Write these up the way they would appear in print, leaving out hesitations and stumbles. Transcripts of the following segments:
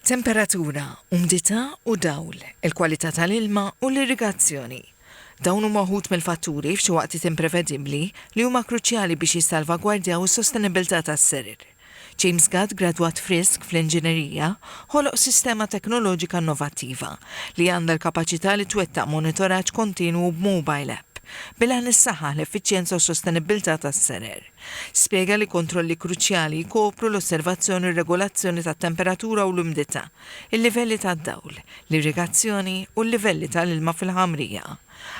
Temperatura, umdità u dawl, il-kwalità tal-ilma u l-irrigazzjoni. Dawn huma wħud mill-fatturi, f'xi waqtiet imprevedibbli, li huma kruċjali biex jissalvagwardjaw is-sostenibbiltà tas-serer. James Gatt, gradwat frisk fl-inġinerija, ħoloq sistema teknoloġika innovattiva li għandha l-kapaċità li twettaq monitoraġġ kontinwu b'mobile app, bil-għan li ssaħħaħ l-effiċjenza u s-sostenibbiltà tas-serer. Spjega li kontrolli kruċjali jkopru l-osservazzjoni u r-regolazzjoni tat-temperatura u l-umdità, il-livelli tad-dawl, l-irrigazzjoni u l-livelli tal-ilma fil-ħamrija.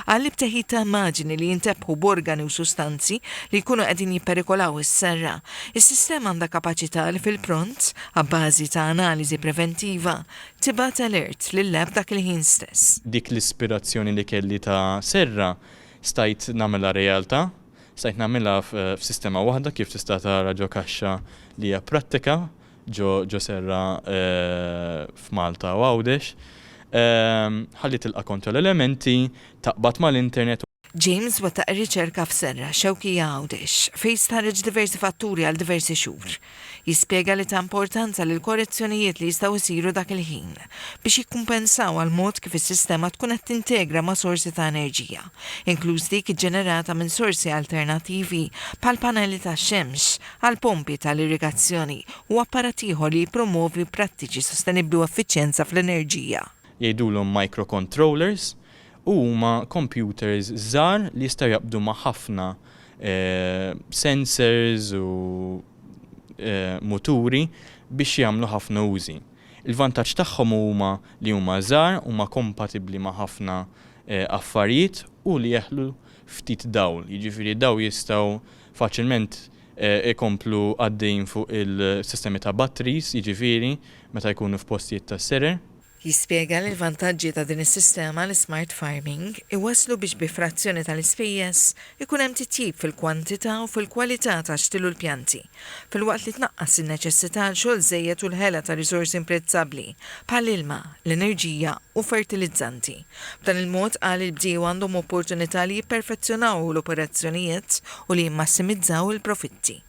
Qal li b'teħid ta' immaġini li jintebħu b'organi u sustanzi li jkunu qegħdin jipperikolaw is-serra, is-sistema għandha kapaċità li fil-pront, abbażi ta' analiżi preventiva, tibgħat alert lill-app dak il-ħin stess. Dik l-ispirazzjoni li kelli ta' serra stajt nagħmilha realtà. Stajt nagħmilha f'sistema waħda kif tista' tara ġo kaxxa li hija prattika ġo ġo serra f'Malta u Għawdex. Ħalli tilqa' kontra l-elementi, taqbad mal-internet. James wettaq ir-riċerka f'Serra, Xewkija Għawdex, fejn stħarreġ diversi fatturi għal diversi xhur. Jispjega li ta importanza lill-korrezzjonijiet li jistgħu jsiru dak il-ħin biex jikkumpensaw għall-mod kif is-sistema tkun qed tintegra ma' sorsi ta' enerġija, inkluż dik iġġenerata minn sorsi alternattivi bħal pannelli tax-xemx għal pompi tal-irrigazzjoni u apparat ieħor li jippromwovi prattiċi sostenibbli u effiċjenza fl-enerġija. Jgħidulhom microcontrollers u huma computers żgħar li jistgħu jaqbdu ma' ħafna sensors u muturi biex jagħmlu ħafna użi. Il-vantaġġ tagħhom huma li huma żgħar, huma kompatibbli ma' ħafna affarijiet u li jeħlu ftit dawl, jiġifieri daw jistgħu faċilment ikomplu għaddejjin fuq il-sistemi ta' batteries, jiġifieri meta jkunu f'postijiet tas-serer. Jispjega li l-vantaġġi ta' din is-sistema, l-ismart farming, iwasslu biex bi frazzjoni tal-ispejjeż ikun hemm titjib fil-kwantità u fil-kwalità tax-xtil u l-pjanti, filwaqt li tnaqqas in-neċessità għal xogħol żejjed u l-ħela ta' riżorsi imprezzabbli bħall-ilma, l-enerġija u fertilizzanti. B'dan il-mod, qal, il-bdiewa għandhom opportunità li jipperfezzjonaw l-operazzjonijiet u li jimmassimizzaw il-profitti.